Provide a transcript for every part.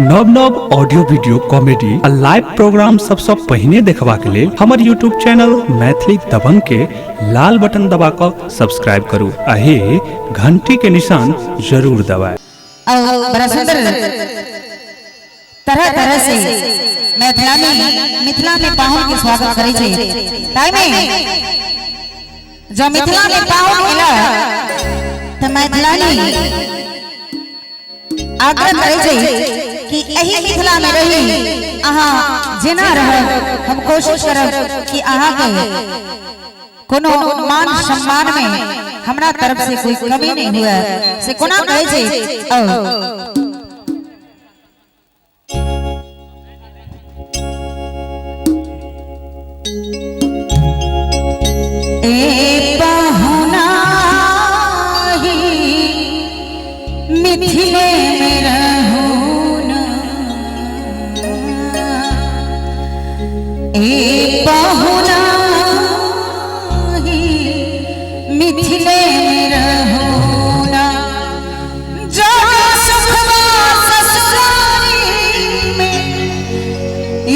नव नव audio video comedy आ लाइव प्रोग्राम सबसँ पहिने देखबाक लेल हमर यूट्यूब चैनल मैथिली दबंग के लाल बटन दबा कऽ सब्सक्राइब करू आ हे घंटी के निशान जरूर दबाएं। और बड़ा सुंदर तरह तरह से मैथिलानी मिथिला में पाहुन के स्वागत करे छे। ताई में जब मिथिला में पाहुन एला त मैथिलानी आग्रह करे छे कि एही मिथिला में रही अहाँ जेना रहब, हम कोशिश करब कि अहाँ के कोनो मान सम्मान में हमरा तरफ से कोई कमी नहीं हुआ। से कोना कहे छे। ए पहुना ही मिथिले में रहू ना, ए पहुना ही मिथिले में रहू ना, जो सुखवा ससुरारी में,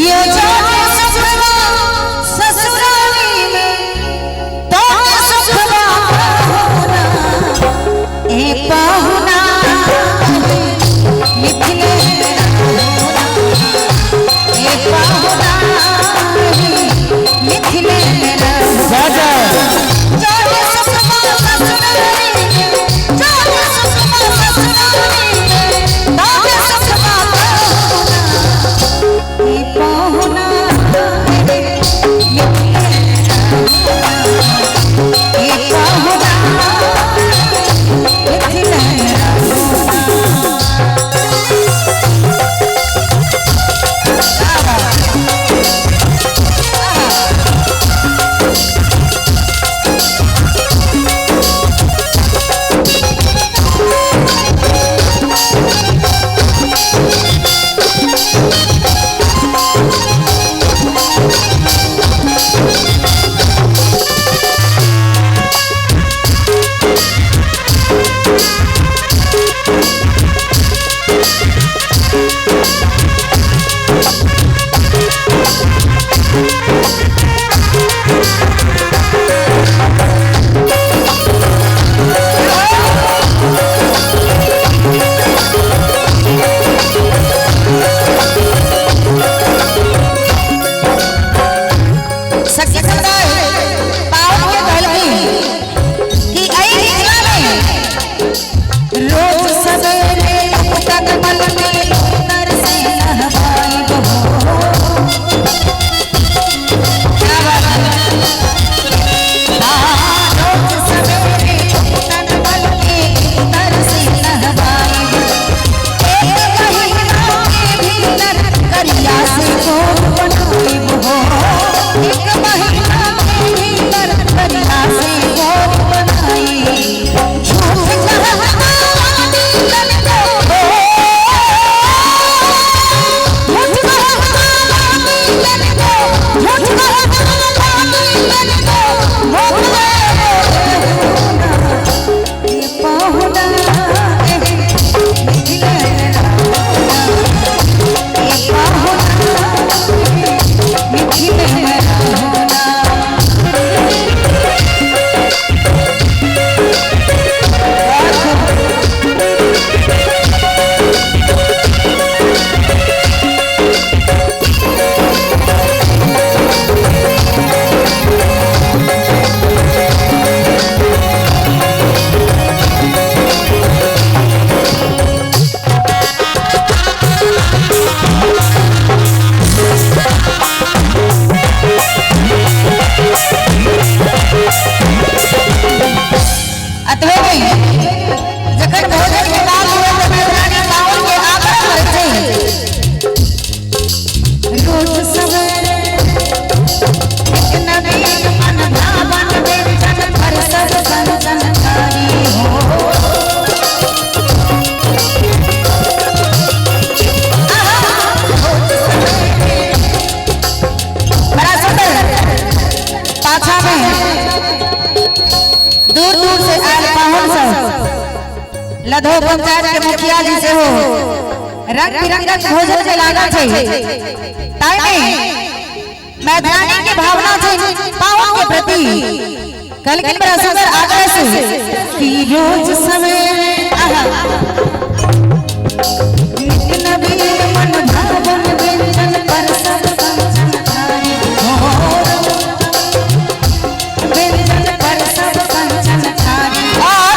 यो जो सुखवा ससुरारी में, तो सुखवा पहुना, ए पहुना मिथिले में रहू ना, ए पहुना मिथिले में रहू ना। जो सुखवा ससुरारी में, जो सुखवा ससुरारी में, तो सुखवा पहुना, ए पहुना मिथिले में रहू ना, ए पहुना मिथिले में रहू ना। सखी समुदाय पावन के कहलखिन कि एहि मिथिला में रोज सवेरे उतक मल में नर से नहवाई हो। क्या बात है? हाँ, रोज सवेरे उतक मल में नर से नहवाई हो। एक महीना के भीतर करिया से गोर बनाई हो। एक महीना के भीतर करिया से गोर बनाई। झूठ कहना मिलन को, झूठ कहना मिलन को, झूठ कहना मिलन को, मोहना ये पहुना मिथिले ये पहुना मिथिले रहना। अतबे नहीं, जखन भोजन के काल हुए त मैथिलानी पाहुन के आग्रह करै छै। रोज सवेरे एक नवीन मन भावन व्यंजन पर सब संतनकारी हो। आहा, रोज सवेरे। बड़ा सुंदर पाछा में दूर दूर से आयल पाहुन सब लधो पंचायत के मुखिया जी से हो। रंग बिरंगक भोजन में लागल छै, ताहि में मैथिलानी के भावना छै पाहुन के प्रति। कहलखिन बड़ा सुंदर आग्रह से कि रोज सवेरे नित नवीन मन भावन व्यंजन पर सब कंचन थारी हो, व्यंजन पर सब कंचन थारी। और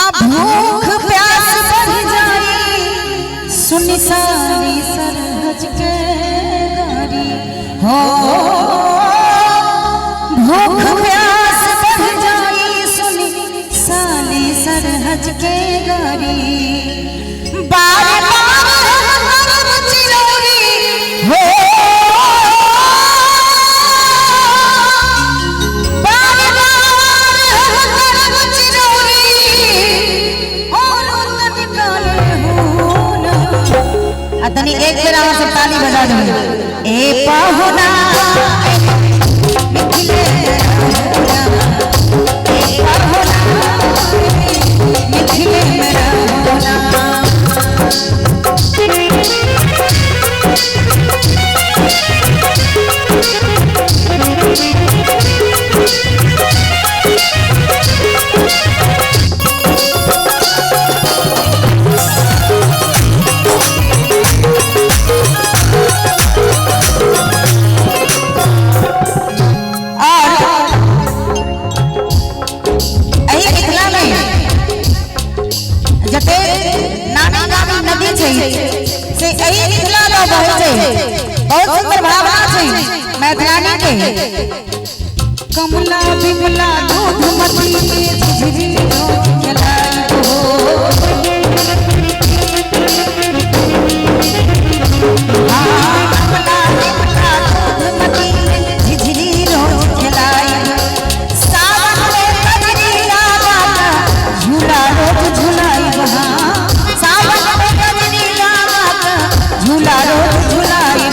अब भूख प्यास बढ़ जाई सुनि सारी सरहज के गारी हो, भूख प्यास बढ़ जाई सुनि साली सरहज के गारी। बार बार हम चिरौरी हो, बार बार हम चिरौरी और तनिकाले हो ना। आ तनी एक बेर अहाँ सब ताली बजा दो। ए पाहुना मिथिले रहुना, ए पाहुना मिथिले रहुना। और एहि मिथिला में जते नामी नामी नदी छै से एहि मिथिला में बहै छै। बहुत सुंदर भावना छै मैथिलानी के। कमला बिमला दूधमती के झिझरी रोज खेलाई हो, हाँ कमला बिमला दूधमती के झिझरी रोज खेलाई। सावन में कजरी राधा का झूला रोज झुलाई, हाँ सावन में कजरी राधा का झूला रोज झुलाई।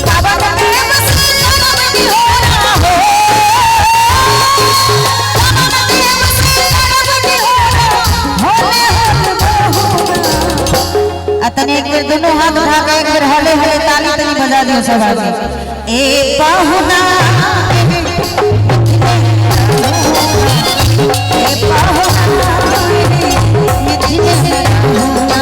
सावन में बसी करम निहोरा हो, सावन में बसी करम निहोरा होले होले बहुना। आ तनी एक बेर दोनों हाथ उठा के एक बेर हले हले ताली तनी बजा दियो सब आदमी। ए पाहुना ए पाहुना मिथिले रहुना।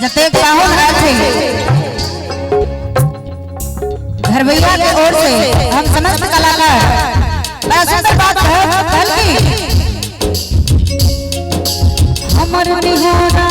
जतेक पाहुन आयल छै घरवैया के ओर से हम समस्त कलाकार बड़ा सुंदर बात कहल कि हमर निहोरा